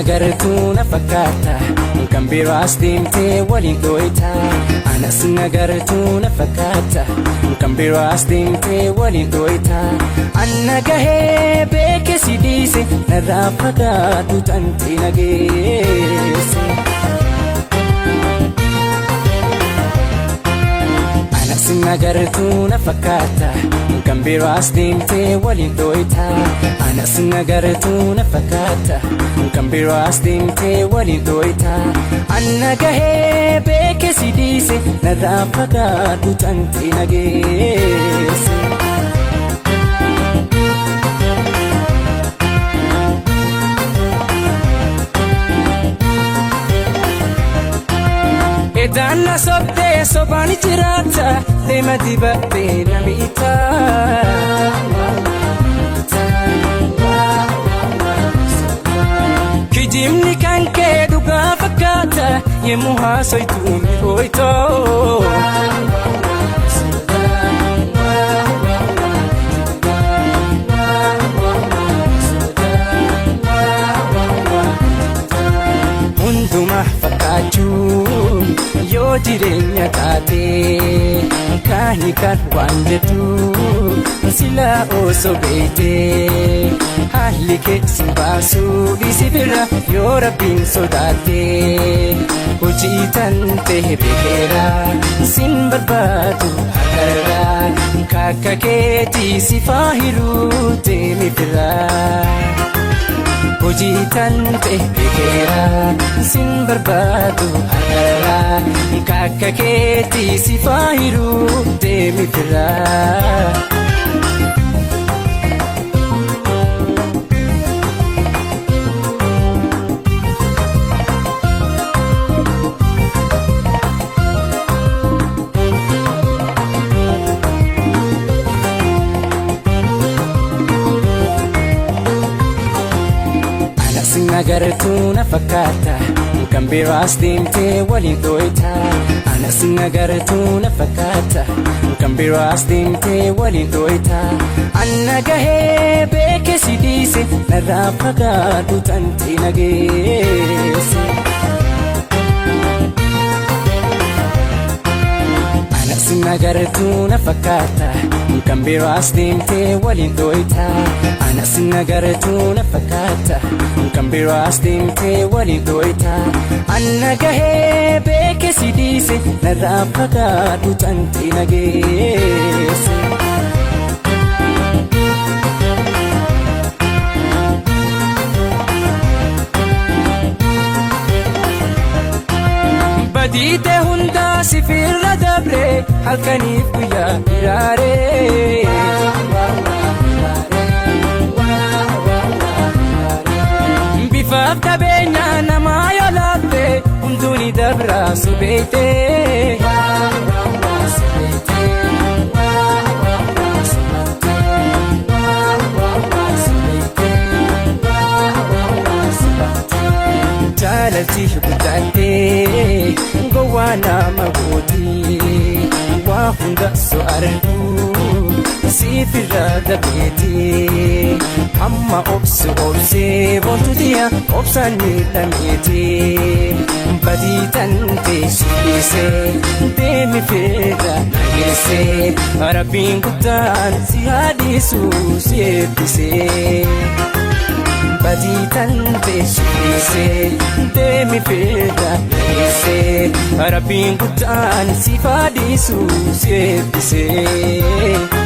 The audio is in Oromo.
nagartuu na fakkaata kan biraas deemtee waliin dhooyta. Anas nagartuu na fakkaata kan biraas deemtee waliin dhooyta. Anna gahee beeke si dhiise narraa fagaadhu tantee nageesse. Anas nagartuu na fakkaata kan biraas deemtee waliin dhooyta. Anas nagartuu na fakkaata kan biraas deemtee waliin dhooyta. Anna gahee beeke si dhiise narraa fagaadhu tantee nageesse. Edaan na sobdee sobaan jiraata deema dibattee na miita. Kijibni kan kee dhugaa fakkaata yemmuu haasoytu mi'ooytoo. Hundumaa fakkaachuun yoo jireenya taate kaani kan waan jettu silaa osoo beekte haalli kee si baasuu dhiisi bira yoo rabbiin sodaatte hojii tan ta'e beekeera sin barbaadu hakarraa kakka keetii si faahiruu deemi biraa. Hojii tan ta'e beekeera sin barbaadu har'aa kakka keetii si faahiruu deemi biraa. Anas nagartuu na fakkaata kan biraas deemtee waliin dhooyta. Anas nagartuu na fakkaata kan biraas deemtee waliin dhooyta. Anna gahee beeke si dhiise narraa fagaadhu tantee nageesse. Anas nagartuu na fakkaata kan biraas deemtee waliin dhooyta. Anas nagartuu na fakkaata kan biraas deemtee waliin dhooyta. Anna gahee beeke si dhiise narraa fagaadhu tantee nageesse. Badiite hundaa sifirra dabre halkaniif guyyaa hiraaree. Bifaaf qabeenya namaa yoo laatte hunduu ni dabra subeeyte. Jaalalti guddattee gowwaa nama gooti waa hunda so argu siif irra dabeeti hamma obsu obsee boontuutiya obsaan miidhameeti badii tan teessise deemi firra nageesse rabbiin guddaan si haadhisu si eebbisee. Badii tan teessise deemi firra nageesse rabbiin guddaan si faadhisu si eebbisee.